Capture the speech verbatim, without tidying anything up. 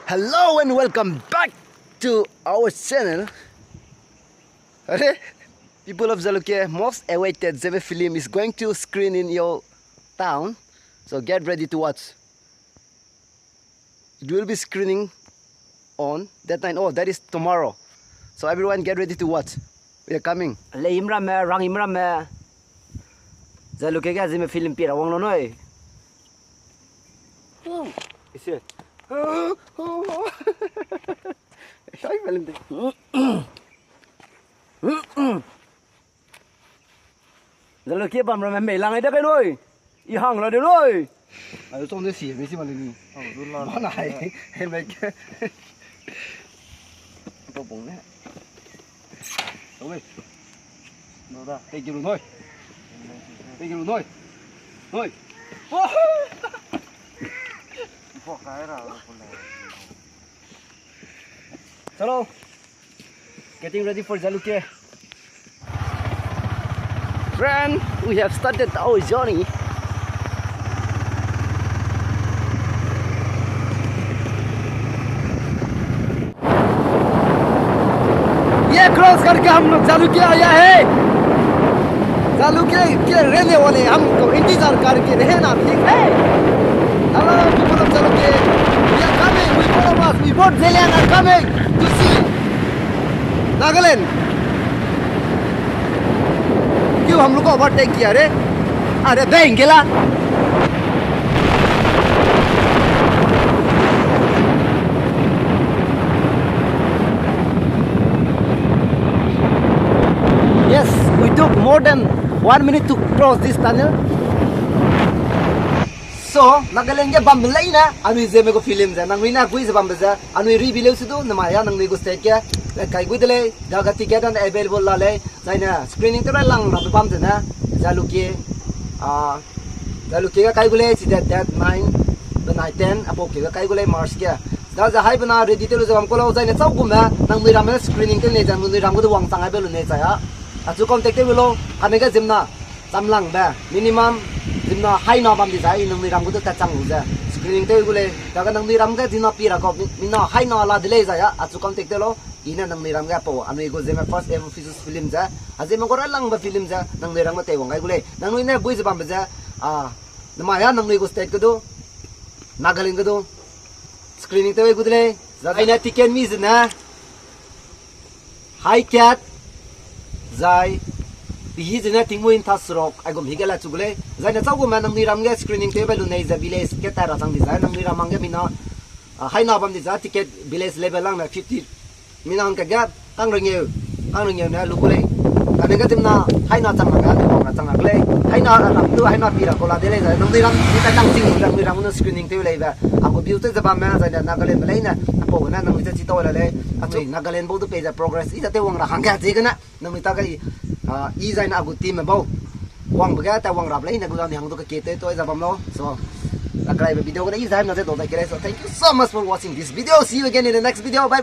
Hello and welcome back to our channel. Are, people of Jalukie, most awaited Zeme film is going to screen in your town. So get ready to watch. It will be screening on that night. Oh, that is tomorrow. So everyone get ready to watch. We are coming. Leimramme, rangimramme. Jalukie ga Zeme film pi ra wang lo noi. Ise. Sai film de. Jalukie bam ramme mei lang ai da kai noi. I hang la de noi. Ai, zong de si, mi si ma le ni. Au, du la. Ba na hai, helmet ke. Ko bong ne. Oi. No da. Thank you, noi. Thank you, noi. Noi. Oh! Bo kai ra, bo le. Chalo. Getting ready for Jalukie. Friend, we have started our journey. ये क्रॉस करके हम लोग जालुकिया आया है। जालुकिया के रहने वाले, हमको इंतजार करके रहना, ठीक है? Hello, people of Jalukie. We are coming. We, all of us, we both Zeliang are coming to see Nagaland. क्यों हम लोग को ओवरटेक किया रे? अरे बेंगेला। Yes, we took more than one minute to cross this tunnel. So, Nagaland ge bambe leine, anui Zeme gu film ze, nangnui ne gui ze bambe ze, anui review leu se du, namai a nangnui gu state ge, le kai gui de lei, daga ticket ane available la lei, zaine screening tew ra lang rabe bam zene, Jalukie, a, Jalukie ge kai gu lei, chide date nine, benai ten, apau ke ge kai gu lei March ge. Daze hai bena ready tew lu ze bam ku lau, zaine chau gume, nangnui ramme screening tew nei ze, nangnui ram gu du wangchang aibe lu nei chai a. Achu contact tew lu lau, kane ge ziemmena, chamlangbe, minimum, ziemmena haina bam di zai, nangnui ram gu du tatchang lu ze, screening tew gu lei, daga nangnui ram ge ziemmena pi ra kau, mi-, mina haina la de lei zai a, achu contact tew lau, i ne nangnui ram ge pau, anui gu Zeme first ever feature film ze, a Zeme gu railangbe film ze, nangnui ram ge teiwang gai gu lei, nangnui ne gui ze bambe ze, a, namai a nangnui gu state ge du, Nagaland ge du, screening tew gu de lei, zaine ticket mi zene, hai kat, zai, pihi zene tingmui ntha seruk, aigum hi ge la chu gu lei, zaine chau gume nangnui ram ge screening tew be lu nei ze village ge tai ra chang di zai, nangnui ram hangge mina, a, haina bam di zai ticket village level lang ne fifty, mina hangke ge, kang rengeu, kang rengeu ne lu gu lei. Kane ge ziemmena haina chang ra ge, du bam ra chang ra gu lei. Haina ram du haina pi ra kau la de lei zai, nangnui ram, ni tai tang ching lu ze, nangnui ram nu screening tew lei be. A gu view tew ze bamme, zaine Nagaland be leine, apau ne nangnui ze chi tau la lei. Achu Nagaland bau du pei ze progress, i ze tew wang ra hangge ziegene. Nangnui ta ge i, a, i zaine a gu team me bau wangbe ge, tai wang rap leine gu zang ni hang du keke tew tau ze bam lau. So, nakaraibe video gene i zai na ze dau dai ke lei. So, thank you so much for watching this video. See you again in the next video. Bye.